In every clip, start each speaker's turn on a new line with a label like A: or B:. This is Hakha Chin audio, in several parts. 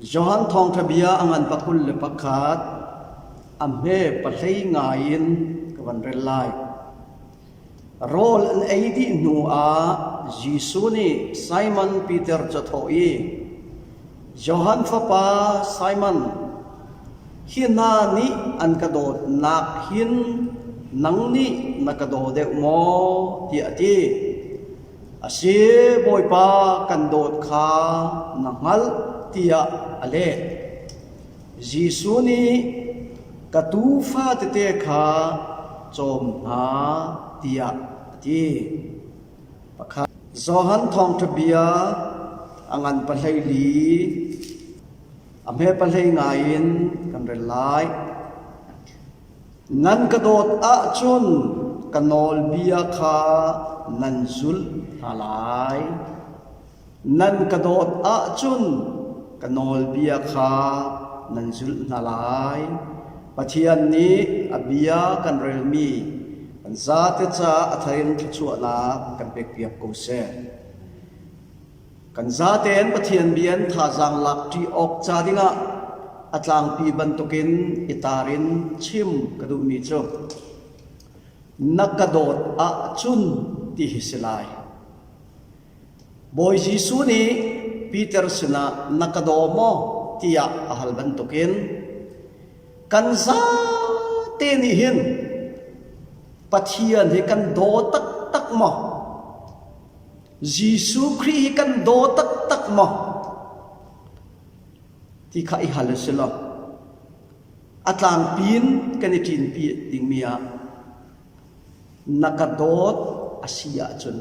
A: Johan Thawngṭha Bia a ngan pakul le pakhat a hme pahlei ngai in ka van rel lai. Rawl an ei dih hnu ah Jesuh nih Simon Peter cu a thawh i, Johan fapa Simon, hi hna nih an ka dawtnak hin nang nih na ka daw deuh maw? tiah a ti. A si, Bawipa kan dawt kha na hngalh tiah a leh. Jesuh nih ka tuufa tete kha cawm hna tiah a ti. Pakhat. Johan Thawngṭha Bia a ngan pahlei li, a hme pahlei ngai in kan rel lai. Nan ka dawt ahcun ka nawlbia kha nan zulh hna lai. Nan ka dawt ahcun ka nawlbia kha nan zulh hna lai. Pathian nih a bia kan relmi kan zate caah a thar in thluachuahnak kan pekpiak ko seh. Kan zatein Pathian bia in thazaang lakṭi awk ca dingah a tlangpi bantukin i tar in chim ka duhmi cu na ka dawt ahcun ti hi si lai. Bawi Jesuh nih Peter sinah na ka daw maw tiah a hal bantukin kan zate nih hin Pathian hi kan daw taktak maw? Jesuh Khrih hi kan daw taktak maw? Ti kha i hal a si lo. A tlangpi in kan i ṭinpi dingmi ah na ka dawt a si ahcun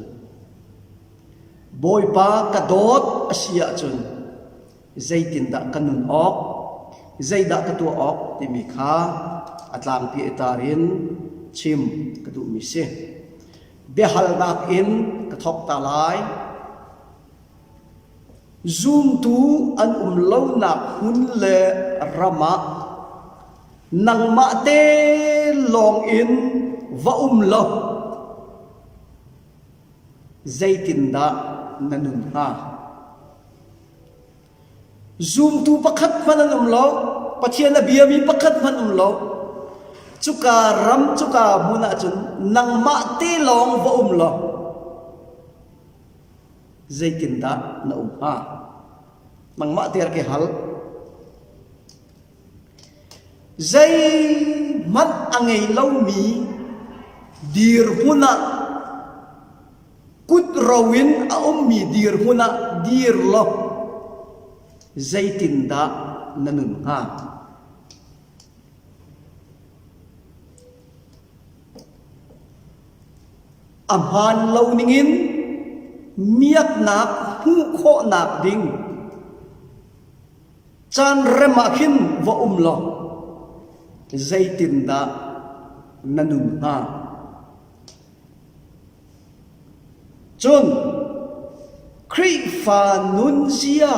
A: Bawipa ka dawt a si ahcun zeitindah ka nun awk, zeidah ka tuah awk timi kha a tlangpi i tar in chim ka duhmi si. Biahalnak in ka thawk ta lai. Zumtu an um lonak hmun le ram ah nangmah te lawng in va um law zeitindah na nun hnga? Zumtu pakhat hmanh an um lo, Pathian a biami pakhat hmanh um lo. Cuka ram, cuka hmun ahcun nangmah te lawng va um law zeitindah na um hnga? Nangmah te rak i hal. Zeihmanh a ngei lomi dirhmun ah Kut ro in a ummi dirhmun ah dir law zeitindah na nun hnga? A hmaan lo ningin miaknak hmuh khawhnak ding caan rem ah khin va um law zeitindah na nun hnga? Cun Khrihfa nunzia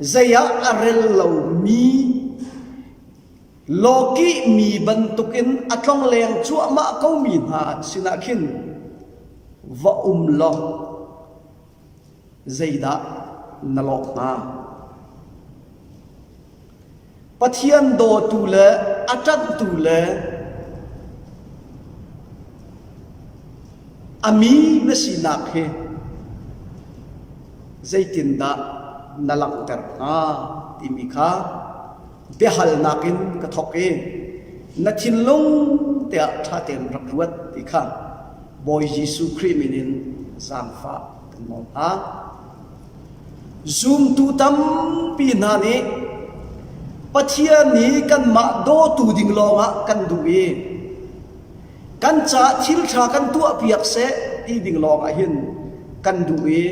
A: zei ah a rel lomi lawkihmi bantukin a tlongleng cuahmah komi hna sinah khin va um law zeidah na lawh hnga? Pathian dawtu le a ṭanhtu le a mi na sinak hi zeitindah na langhter hnga timi kha biahalnak in ka thawk i na thinlung tiah ṭha tein rak ruat ti kha Bawi Jesuh Khrih min in zaangfah kan nawl hna. Zumtu tampi hna nih Pathian nih kanmah dawtu ding lawngah kan duh i kan caah thil ṭha kan tuahpiak seh ti ding lawngah hin kan duh i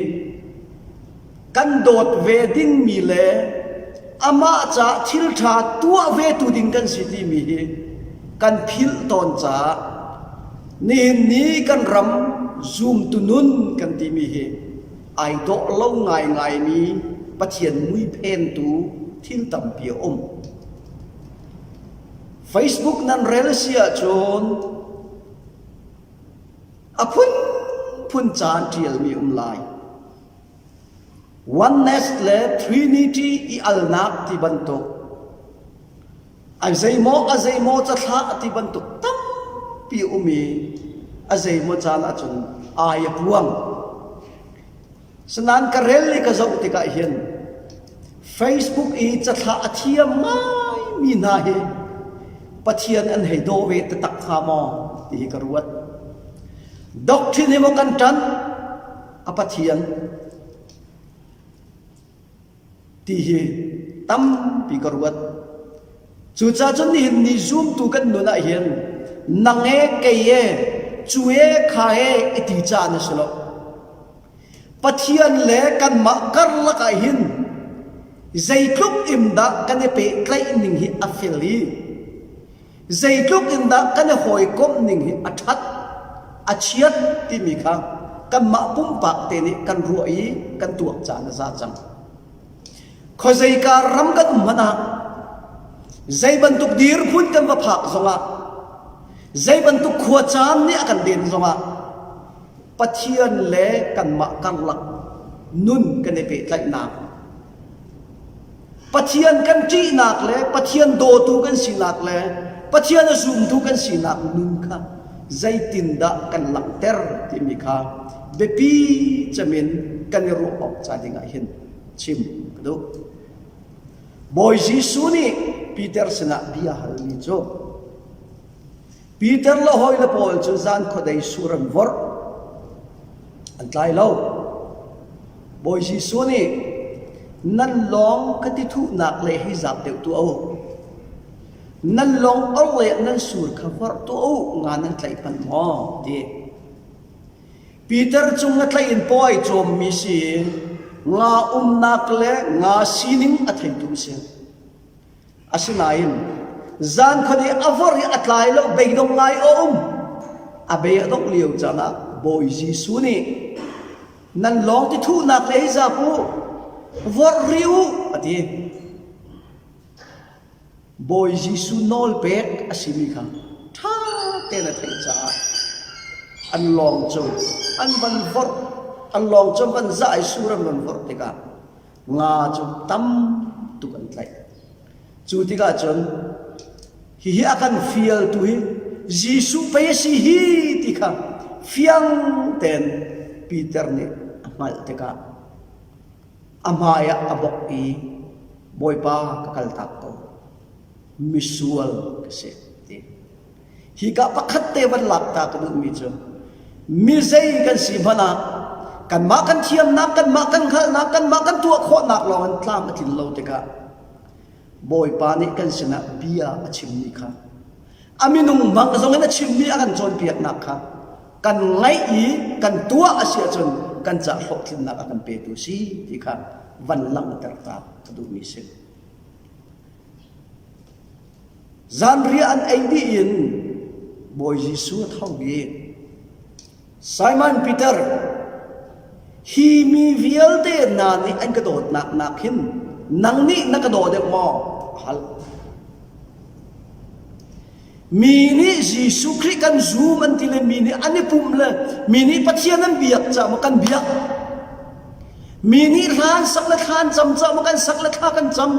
A: kan dawt ve dingmi le amah caah thil ṭha tuah ve tu ding kan si timi hi kan philh tawn caah nihin ni kan ram zumtu nun kan timi hi ai dawh lo ngaingaimi Pathian mui phentu thil tampi a um. Facebook nan rel si ahcun a phunphun ca an ṭialmi um lai. Oneness le Trinity i alnak ti bantuk a zeimaw a zeimaw cathlah a ti bantuk tampi um i a zeimaw caan ahcun ai a puang. Sinain ka rel i ka zoh tikah hin Facebook i cathlah a thiam ngaimi hna hi Pathian an hei daw ve taktak hnga maw ti hi ka ruat. Doctrine hi maw kan ṭanh a Pathian ti hi tampi ka ruat. Cucaah cun nihin ni zumtu kan nun ah hin nang e kei e cu e kha e i ti caan a si lo. Pathian le kanmah karlak ah hin zeitluk in dah kan i pehtlaih ning hi a fel i zeitluk in dah kan i hawikomh ning hi a ṭhat a chiat timi kha kanmah pumpak te nih kan ruah i kan tuak caan a za cang. Khuazeika ram kan um hmanh ah zei bantuk dirhmun kan va phak zongah zei bantuk khuacaan nih a kan den zongah Pathian le kanmah karlak nun kan i pehtlaihnak Pathian kan ṭihnak le Pathian dawtu kan sinak le Pathian a zumtu kan sinak nun kha zeitindah kan langhter timi kha biapi cem in kan i ruah awk ca dingah hin chim ka duh. Bawi Jesuh nih Peter sinah bia halmi cu Peter le hawile pawl cu zan khuadei sur an vorh. An tlai lo. Bawi Jesuh nih nan lawng ka ti thuhnak le hi zap deuh tuah u. Nan lawng or le nan sur kha vorh tuah u nga nan tlaih hmanh maw ti. Peter cu ngatlaih in paw ai cawmmi si nga umnak le nga sining a theitu si. Asinain zan khuadei a vor i a tlai lo beidong ngai a um. A bei a dongh lio caan ah Bawi Jesuh nih nan lawng ti thuhnak le hi zap u, vorh rih u a ti. Bawi Jesuh nawl pek a simi kha ṭha tein a theih caah an lawng cu an van vorh, an lawng cu an van zah i sur an van vorh tikah nga cu tam tuk an tlaih. Cu tikah cun hihi a kan fialtu hi Jesuh pei a si hi ti kha fiang tein Peter nih a hngalh tikah a hmai ah a bawk i Bawipa ka kaltak ko misual ka si ti. Hika pakhat te van lak ta ka duhmi cu mi zei kan si hmanh ah kanmah kan thiamnak, kanmah kan hngalhnak, kanmah kan tuah khawhnak lawng in tlam a tlin lo tikah Bawipa nih kan sinah bia a chimmi kha a minung hmang zong in a chimmi a kan cawnpiaknak kha kan ngaih i kan tuah a si ahcun kan ca hlawhtlinnak a kan petu si ti kha van langhter ta ka duhmi si. Zanriah an ei dih in Bawi Jesuh a tho i Simon Peter, hi mi vialte hna nih an ka dawtnak nak hin nang nih na ka daw deuh maw? A hal. Mi nih Jesuh Khrih kan zum an ti le mi nih an i pumh le mi nih Pathian an biak caah maw kan biak? Mi nih hla an sak le thla an cam caah maw kan sak le thla kan cam?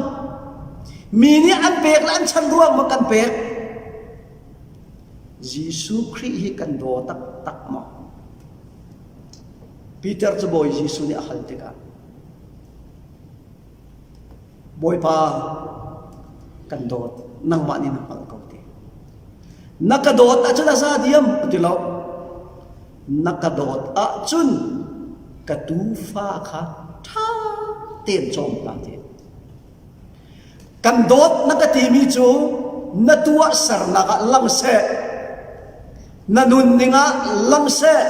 A: Mi nih an pek le an chan ruang maw kan pek? Jesuh Khrih hi kan daw taktak maw? Peter cu Bawi Jesuh nih a hal tikah Bawipa kan dawt nangmah nih na hngalh ko ti. Na ka dawt ahcun a za diam a ti lo. Na ka dawt ahcun ka tuufa kha ṭha tein cawm hna ti. Kan dawt na ka timi cu na tuahsernak ah lang seh. Na nunning ah lang seh.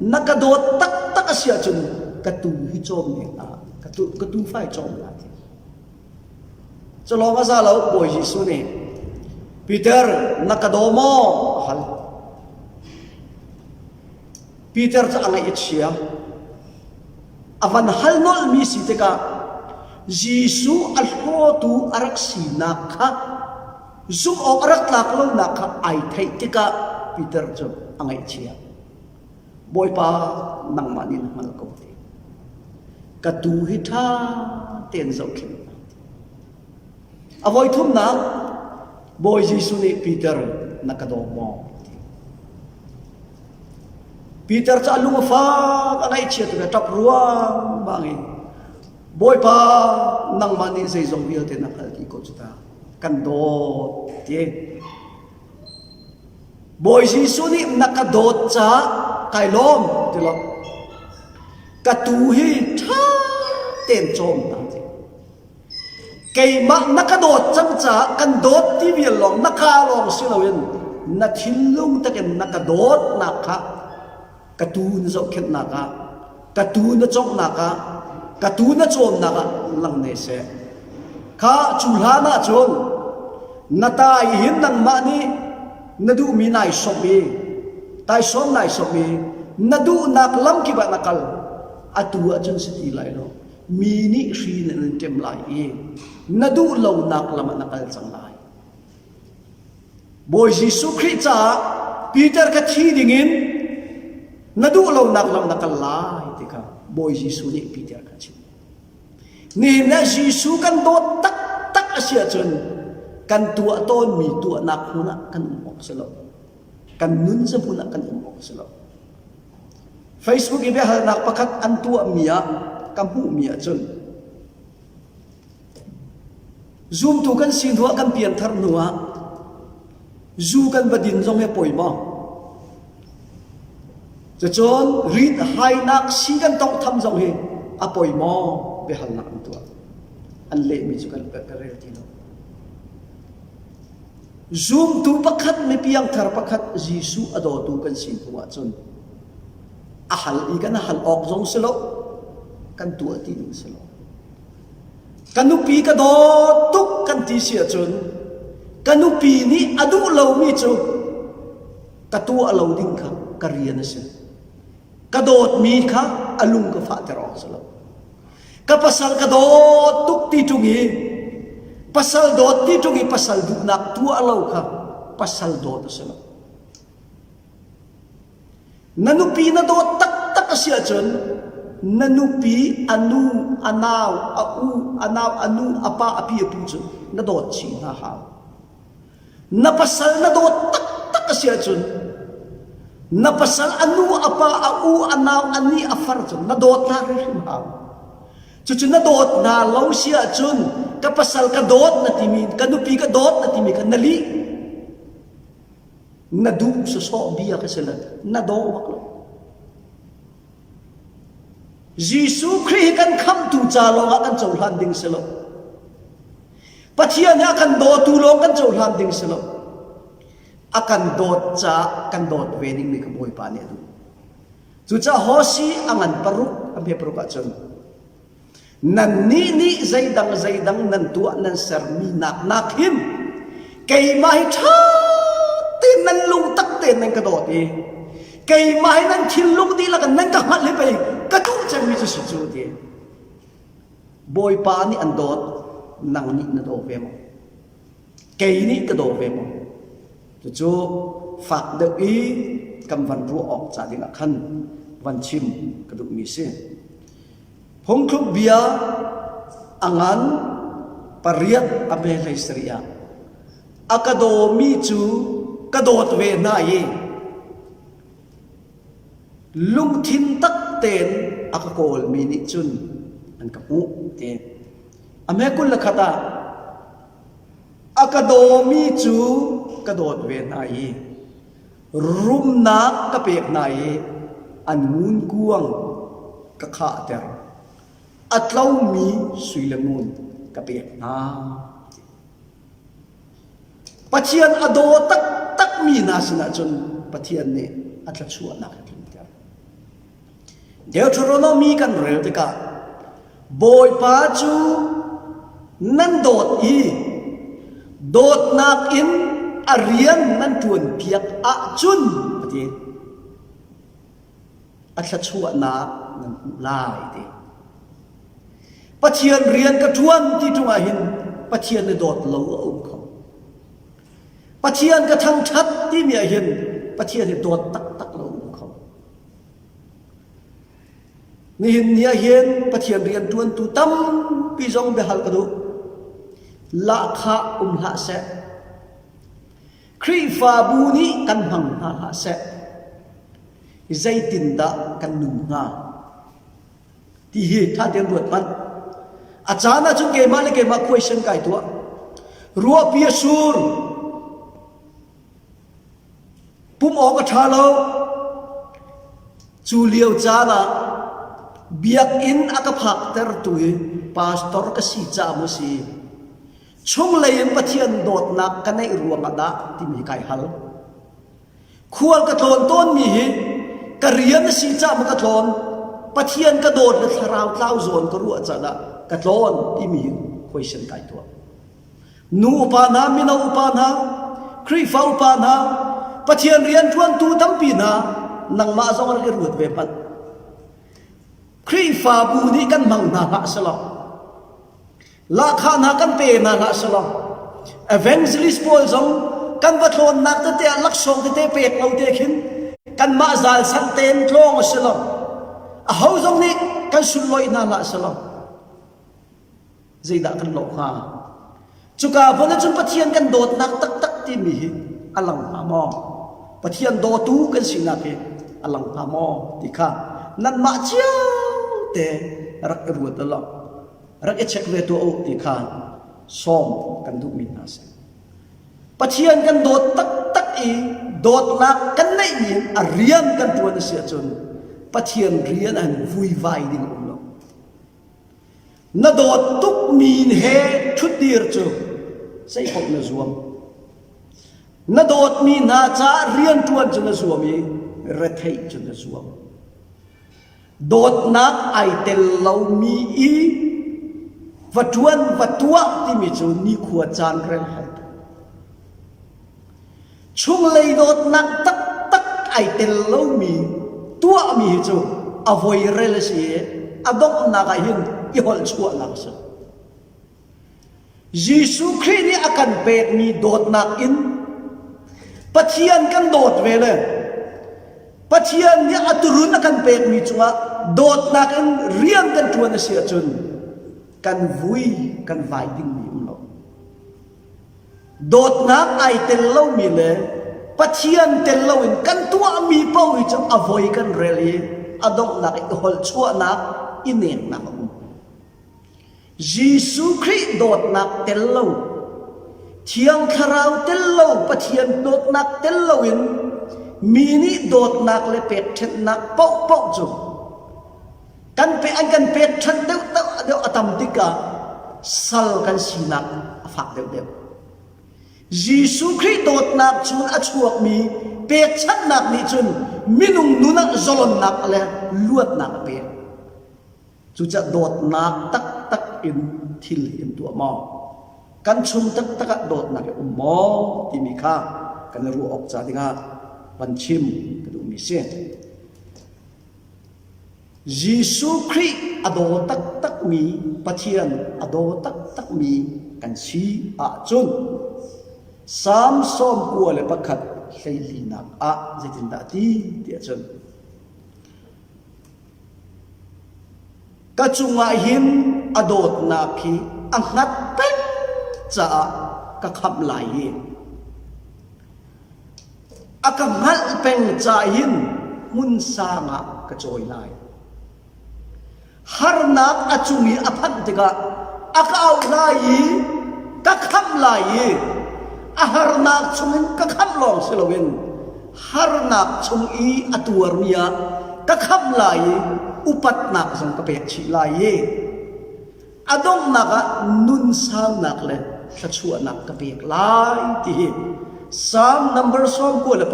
A: Na ka dawt taktak a si ahcun ka tuu hi cawm ne hna. Ka tu, ka tuufa hi cawm hna ti. Cu lawng a za lo Bawi Jesuh nih Peter na ka daw maw? a hal. Peter cu a ngaih a chia. A van hal nolhmi si tikah Jesuh a hlawtu a rak sinak kha zumh awk a rak tlak lonak kha ai theih tikah Peter cu a ngaihchia. Bawipa nangmah nih na hngalh ko ti. Ka tuu hi ṭha tein zohkhenh hna. A voi thumnak Bawi Jesuh nih Peter na ka daw maw? Peter cu a lung a fak, a ngaihchia tuk a ṭap ruangmang in Bawipa nangmah nih zeizong vialte na hngalh dih ko cu ta kan dawt ti. Bawi Jesuh nih na ka dawt caah kai lawm ti lo. Ka tuu hi ṭha tein cawm hna ti. Keimah na ka dawt cang caah kan dawt ti vial lawng na kaa lawng si loin na thinlung takin na ka dawtnak kha ka tuu na zohkhenhnak ah ka tuu na cawnghnak ah ka tuu na cawnnak ah lang ne seh. Kha cu hlan ah cun na ta i hin nangmah nih na duhmi nai sawmh i taisawm nai sawmh i na duhnak lam kip ah na kal atu ah cun si ti lai lo mi nih hri in an ṭem lai i na duh lonak lam ah na kal cang lai. Bawi Jesuh Khrih caah Peter kha thi dingin na duh lonak lam na kal lai ti kha Bawi Jesuh nih Peter kha a chimh. Nihin ah Jesuh kan dawt taktak a si ahcun kan tuah tawnmi tuahnak hmun ah kan um awk a si lo. Kan nun hmun ah kan um awk a si lo. Facebook i biahalnak pakhat an tuahmi ah ka hmuhmi ahcun zumtu kan si hnuah kan pianthar hnuah zu kan va din zong hi poi maw? Cucun rit hainak si kan tawnghtham zong hi a poi maw? Biahalnak an tuah. An lehmi cu kan ka rel ti lo. Zumtu pakhat mi piangthar pakhat Jesuh a dawtu kan si hnu ahcun a hal i kan hal awk zong si lo kan tuah ti ding si lo. Ka nupi ka dawt tuk kan ti si ahcun ka nupi nih a duh lomi cu ka tuah lo ding kha ka rian a si. Ka dawtmi kha a lung ka fahter awk si lo. Ka pasal ka dawt tuk ti ṭung i pasal dawt ti ṭung i pasal duhnak tuah lo kha pasal dawt a si lo. Na nupi na dawt taktak a si ahcun na nupi a nu, a nau, a u, a nau, a nu, a pa, a pi, a pu cu na dawt chih hna hau. Na pasal na dawt taktak a si ahcun na pasal a nu, a pa, a u, a nau, a ni, a far cu na dawt hna hrimhrim hau. Cucu na dawt hna lo si ahcun ka pasal ka dawt na timi, ka nupi ka dawt na timi kha na lih. Na duh sawsawh bia ka si lo, na daw bak lo. Jesuh Khrih hi kan khamhtu ca lawngah kan cohlan ding si lo. Pathian hi a kan dawtu lawng kan cohlan ding si lo. A kan dawt caah kan dawt ve dingmi kha Bawipa nih a duh. Cucaah Hosi a ngan paruk a hme paruk ahcun nannih nih zeidang zeidang nan tuah nan sermi nak nak hin keimah hi ṭha tein nan lungtak tein nan ka dawt i keimah hi nan thinlung dihlak in nan ka hngalh hi pei ka duh cemmi cu si cu ti Bawipa nih an dawt, nang nih na daw ve maw? Kei nih ka daw ve maw? Cucu fak deuh i kan van ruah awk ca ding ah khan van chim ka duhmi si. Phungthluk bia a ngan pariat a hme hlei sarih ah a ka dawmi cu ka dawt ve hna i Lungthin tak tein a ka kawlmi nih cun an ka hmuh ti. A hme 21 ah a ka dawmi cu ka dawt ve hna i rumnak ka pek hna i an ngunkuang ka khahter. A tlomi sui le ngun ka pek hna. Pathian a daw taktakmi hna sinah cun Pathian nih a thluachuahnak a tlunter. Deuteronomy kan rel tikah Bawipa cu nan dawt i dawtnak in a rian nan ṭuanpiak ahcun a ti. A thluachuahnak nan hmuh lai ti. Pathian rian ka ṭuan ti ṭung ah hin Pathian na dawt lo a um kho. Pathian ka thangṭhat timi ah hin Pathian hi dawt taktak lo um kho. Nihin ni ah hin Pathian rianṭuantu tampi zong biahal ka duh. Lahkhah um hlah seh. Khrihfabu nih kan hmang hna hlah seh. Zeitindah kan nun hnga? Ti hi ṭha tein ruat hmanh. A caan ahcun keimah le keimah question kai tuah. Ruahpi a sur. Pum awk a ṭha lo. Cu lio caan ah biakinn a ka phaktertu hi pastor ka si caah maw si, chunglei in Pathian dawtnak ka neih ruangah dah timi kai hal. Khual ka tlawn tawnmi hi ka rian a si caah maw ka tlawn, Pathian ka dawt le thlarau tlau zawn ka ruah caah dah ka tlawn timi hi question kai tuah. Nu upa hna, mino upa hna, Khrihfa upa hna, Pathian rianṭuantu tampi hna, nangmah zong rak i ruat ve hmanh. Khrihfabu nih kan hmang hna hlah selaw, lahkhah hna kan pe hna hlah selaw, evangelist pawl zong kan va tlawnnak tete ah laksawng tete pek lo te khin kanmah zal sanh tein tlawng a si lo. Aho zong nih kan sunlawih hna hlah selaw, Zeidah kan lawh hnga? Cuka hmun ahcun Pathian kan dawtnak taktak timi hi a lang hnga maw? Pathian dawtu kan sinak hi a lang hnga maw? Ti kha nanmah cio te rak i ruat law rak i check ve tuah u ti kha sawm kan duhmi hna si. Pathian kan dawt taktak i dawtnak kan neihmi in a rian kan ṭuan a si ahcun Pathian rian an vuivai ding a um lo. Na dawt tukmi he ṭhutdir cu zeipaoh na zuam. Na dawtmi hna caah rianṭuan cu na zuam i retheih cu na zuam. Dawtnak ai tel lomi i va ṭuan va tuah timi cu nikhua caan rel hal tuk. Chunglei dawtnak taktak ai tel lomi tuahmi hi cu a voi rel a si i a donghnak ah hin i holh chuahnak a si. Jesuh Khrih nih a kan pekmi dawtnak in Pathian kan dawt ve le Pathian nih a turun a kan pekmi cungah dawtnak in rian kan ṭuan a si ahcun kan vui kan vai dingmi um lo. Dawtnak ai tel lomi le Pathian tel loin kan tuahmi paoh hi cu a voi kan rel i a donghnak i holh chuahnak i neknak a um. Jesuh Khrih dawtnak tel lo, Thiang Thlarau tel lo, Pathian dawtnak tel loin mi nih dawtnak le pekṭhenhnak paohpaoh cu kan pe an kan pek ṭhan deuh deuh a tam tikah sal kan sinak a fak deuh deuh. Jesuh Khrih dawtnak cun a chuakmi pekchanhnak nih cun minung nun ah zalonnak le luatnak a pek. Cucaah dawtnak taktak in thil hi an tuah maw? Kan chung taktak ah dawtnak hi um maw timi kha kan i ruah awk ca dingah van chim ka duhmi si. Jesuh Khrih a daw taktakmi Pathian a daw taktakmi kan si ahcun Salm 91 hleilinak ah zeitindah a ti ti ahcun ka cungah hin a dawtnak hi a hngat peng caah ka khamh lai i A ka hngalh peng ca hin hmun sang ah ka cawi lai. Harnak a cung i a phanh tikah a ka auh lai i ka khamh lai i a harnak chungin ka khamh lawng si loin harnak chung i a tuarmi ah ka khamh lai i upatnak zong ka pek chih lai i A donghnak ah nun saunak le thluachuahnak ka pek lai ti hi Psalm number 91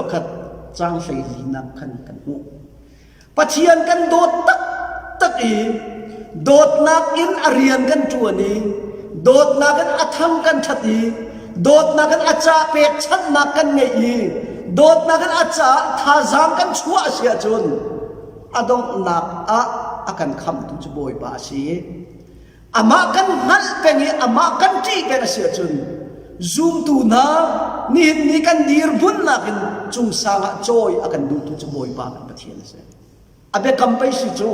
A: caang 14 khan kan hmuh. Pathian kan dawt taktak i dawtnak in a rian kan ṭuan i dawtnak in a thang kan ṭhat i dawtnak in a ca pekchanhnak kan ngeih i dawtnak in a caah thazaang kan chuah a si ahcun a donghnak ah a kan khamhtu cu Bawipa a si i amah kan hngalh peng i amah kan ṭih peng a si ahcun zumtu hna nihin ni kan dirhmunnak in cungsang ah cawi a kan duhtu cu Bawipa kan Pathian a si. A biakam pei si cu.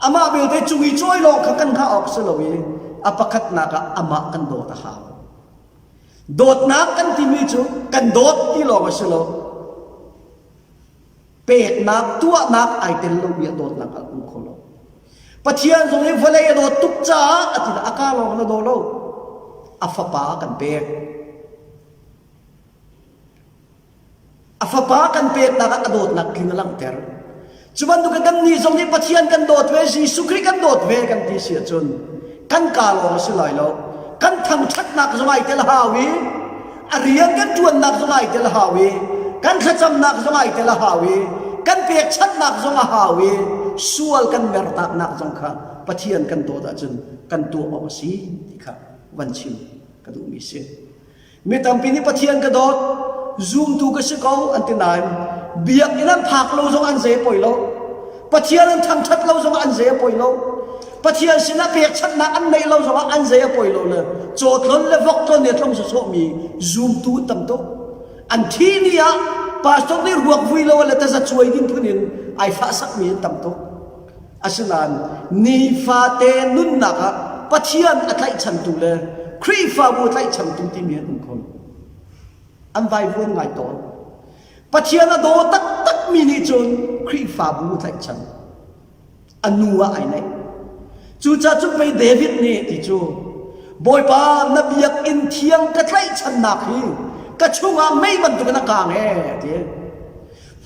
A: Amah belte cung i cawi lawng kha kan hngah awk si lo i a pakhatnak ah amah kan dawt a hau. Dawtnak kan timi cu kan dawt ti lawng a si lo. Peknak, tuahnak ai tel lomi a dawtnak a um kho lo. Pathian zong hi vawlei a dawt tuk caah a ti a ka lawng na daw lo. A fapa kan pek. A fapa kan peknak ah a dawtnak tling a langhter. Cu bantuk in kannih zong nih Pathian kan dawt ve, Jesuh Khrih kan dawt ve kan ti si ahcun kan kaa lawng a si lai lo. Kan thangṭhatnak zong ai tel hau i a rian kan ṭuannak zong ai tel hau i kan thlacamnak zong ai tel a hau i kan pekchanhnak zong a hau i sual kan mertaknak zong kha Pathian kan dawt ahcun kan tuah awk a si ti kha van chim ka duhmi si. Mi tampi nih Pathian ka dawt, zumtu ka si ko an ti nain biakinn an phak lo zong an zei poi lo. Pathian an thangṭhat lo zong an zei a poi lo. Pathian sinah pekchanhnak an neih lo zongah an zei a poi lo le cawtlon le voktlon nih a tlong sawsawhmi zumtu tam tuk. An thi ni ah pastor nih ruak vui lo le taza cuai ding phun in ai fahsakmi an tam tuk. Asinain nifate nunnak ah Pathian a tlaihchantu le Khrihfabu a tlaihchantu timi an um kho lo. An vaivuan ngai tawn. Pathian a daw taktakmi nih cun Khrihfabu a tlaihchan. A nu ah ai naih. Cucaah cu pei David nih ti cu Bawipa na biakinn thiang ka tlaihchannak hi ka chungah mei bantukin a kang ee ti.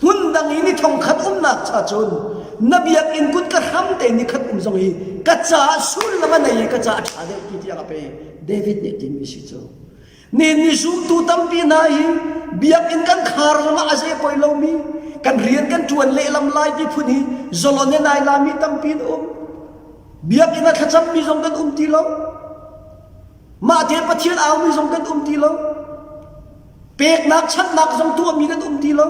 A: Hmun dang i ni thongkhat umnak cha cun na biakinn kut ka hram te ni khat um zong hi ka caah sullam a nei i ka caah a ṭha deuh ti tiang a pe David nih timi si cu. Ni ni zumtu tampi hna hi biakinn kan khar zongah a zei poi lomi kan rian kan ṭuan lehlam lai ti phun hi zalon in ai lami tampi an um. Biakinn a thlacammi zong kan um ti lo. Mah te Pathian aumi zong kan um ti lo. Peknak channak zong tuahmi kan um ti lo.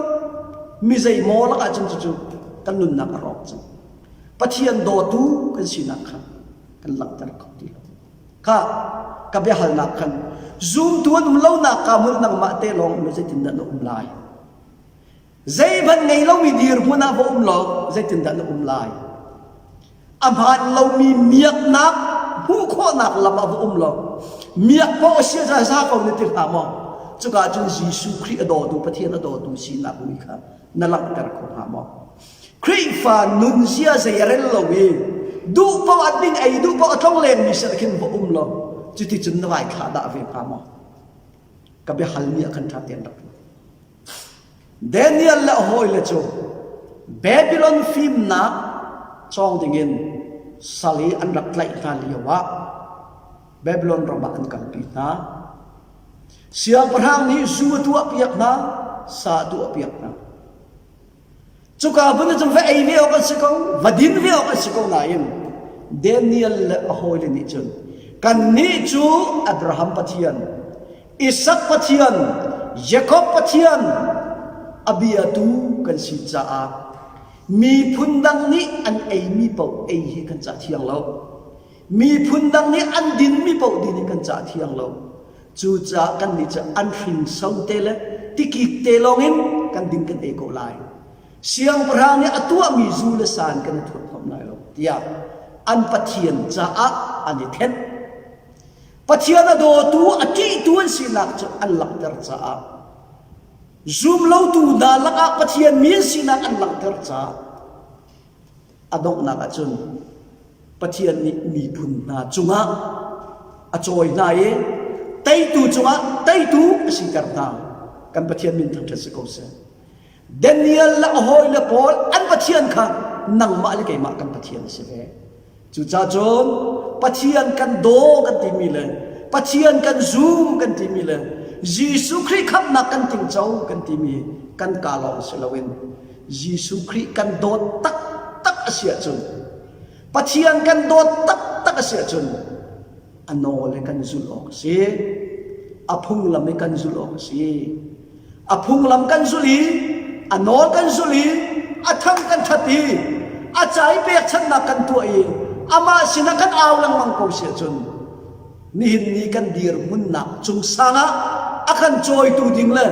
A: Mi zeimaw lakah cun cucu kan nunnak a rawk cang. Pathian dawtu kan sinak kha kan langhter kho ti lo. Kha ka biahalnak khan zumtu an um lonak ka hmun nangmah te lawng um zeitindah na um lai? Zeihmanh ngei lomi dirhmun ah va um law zeitindah na um lai? A hmaan lomi miaknak hmuh khawhnak lam ah va um law miak paoh a sia za ko na ti hlah maw? Cuka cun Jesuh Khrih a dawtu Pathian a dawtu sinak mui kha na langhter kho hnga maw? Khrihfa nunzia zei a rel lo i duh paoh a ding ei duh paoh a tlonglengmi sin khin va um law cuticun na vai thlah dah ve hnga maw? Ka biahalmi ah khan ṭha tein rak ruat. Daniel le a hawile cu Babylon fimnak cawng dingin sal i an rak tlaih hna lioah Babylon ram ah an kalpi hna. Siangpahrang nih zu a tuahpiak hna, sa a tuahpiak hna. Cuka hmun cu va ei ve awk an si ko, va din ve awk an si ko nain Daniel le a hawile nih cun kannih cu Abraham Pathian, Isak Pathian, Jakob Pathian a biatu kan si caah miphun dang nih an eimi paoh ei hi kan cah thiang lo. Miphun dang nih an dinmi paoh din hi kan cah thiang lo. Cucaah kannih cu an hringso te le tikik te lawngin kan ding kan ei ko lai. Siangpahrang nih a tuahmi zu le san kan i thurhhnawmh lai lo tiah an Pathian caah an i thenh. Pathian a dawtu, a ṭihtu an sinak cu an langhter caah zumlotu hna lakah Pathian mi an sinak an langhter caah A donghnak ahcun Pathian nih miphun hna cungah a cawi hna i teitu cungah teitu a siter hna. Kan Pathian min thangṭhat si ko seh. Daniel le a hawile pawl an Pathian kha nangmah le keimah kan Pathian a si ve. Cucaah cun Pathian kan daw kan timi le Pathian kan zum kan timi le Jesuh Khrih khamhnak kan tingco kan timi kan kaa lawng si loin Jesuh Khrih kan dawt taktak a si ahcun Pathian kan dawt taktak a si ahcun a nawl he kan zulh awk a si. A phunglam he kan zulh awk a si. A phunglam kan zulh i a nawl kan zulh i a thang kan that i a ca i pekchanhnak kan tuah i amah sinah kan au lengmang ko si ahcun nihin ni kan dirhmunnak cung sang ah a kan cawitu ding le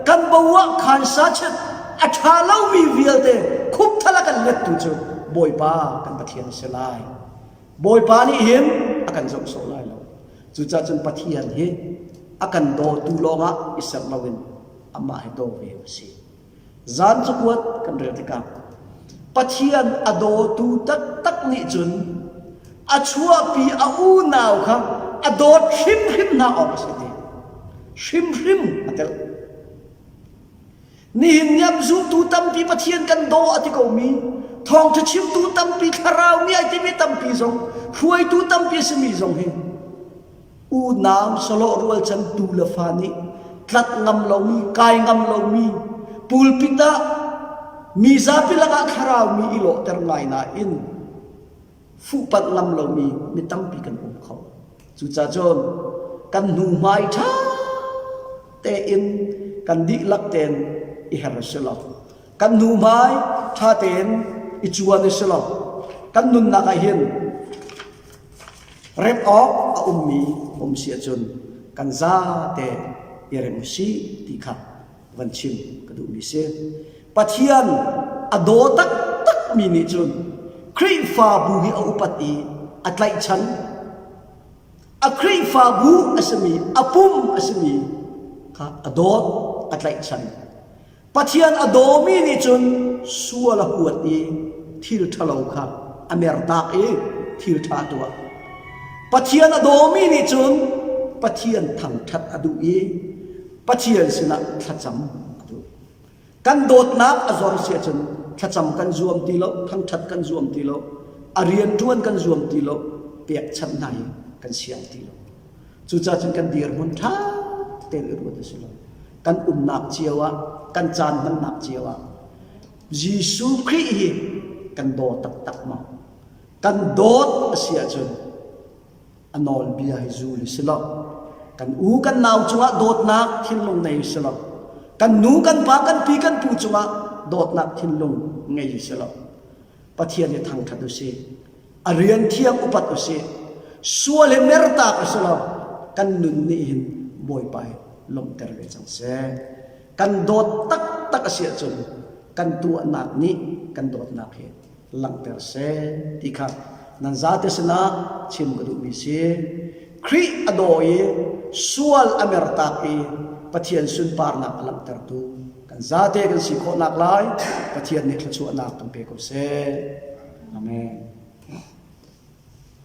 A: kan bo ah khan sa chet a ṭha lomi vialte khupthal a kan lettu cu. Bawipa kan Pathian a si lai. Bawipa nih hin a kan zoh sawh lai lo. Cucaah cun Pathian hi a kan dawtu lawngah i ser loin amah hi daw ve u sih. Zan cakuat kan rel tikah Pathian a dawtu taktak nih cun a chuahpi a unau kha a dawt hrimhrim hna awk a si ti. Hrimhrim a telh. Nihin ni ah zumtu tampi Pathian kan daw a ti komi, thawngṭha chimtu tampi, thlarau mi ai timi tampi zong, hruaitu tampi a simi zong hi Unau sawlawh rualchan tu le fa nih tlat ngam lomi, kai ngam lomi, pulpit ah mi zapi lakah thlarau mi i lawhter ngai nain fuhpanh ngam lomi mi tampi kan um kho. Cucaah cun kan hnu hmai ṭha tein kan dihlak tein i her si lo. Kan hnu hmai ṭha tein i cuan i si lo. Kan nunnak ah hin Remh awk a ummi um si ahcun kan zate i rem usih ti kha van chim ka duhmi si. Pathian a daw taktakmi nih cun Khrihfabu hi a upat i a tlaihchan. A Khrihfabu a simi, a pum a simi kha a dawt, a tlaihchan. Pathian a dawmi nih cun sual a huat i thil ṭhalo kha a mertak i thil ṭha a tuah. Pathian a dawmi nih cun Pathian thangṭhat a duh i Pathian sinah thlacam a duh. Kan dawtnak a zor si ahcun thlacam kan zuam ti lo, thangṭhat kan zuam ti lo, a rianṭuan kan zuam ti lo, pekchanh hna hi kan siang ti lo. Cucaah cun kan dirhmun ṭha tein i ruat a si lo. Kan umnak cio ah, kan caan hmannak cio ah Jesuh Khrih hi kan daw taktak maw? Kan dawt a si ahcun a nawlbia hi zul i si lo. Kan u kan nau cungah dawtnak thinlung nei si lo. Kan nu kan pa kan pi kan pu cungah dawtnak thinlung ngei si lo. Pathian hi thangṭhat u sih. A rian thiang upat u sih. Sual hi mertak a si lo. Kan nun nih hin Bawipa hi lawmhter ve cang seh. Kan dawt taktak a si ahcun kan tuahnak nih kan dawtnak hi langhter seh ti kha nan zate sinah chim ka duhmi si. Khrih a daw i sual a mertak i Pathian sunparnak a langhtertu kan zate kan si khawhnak lai Pathian nih thluachuahnak kan pe ko seh. Amen.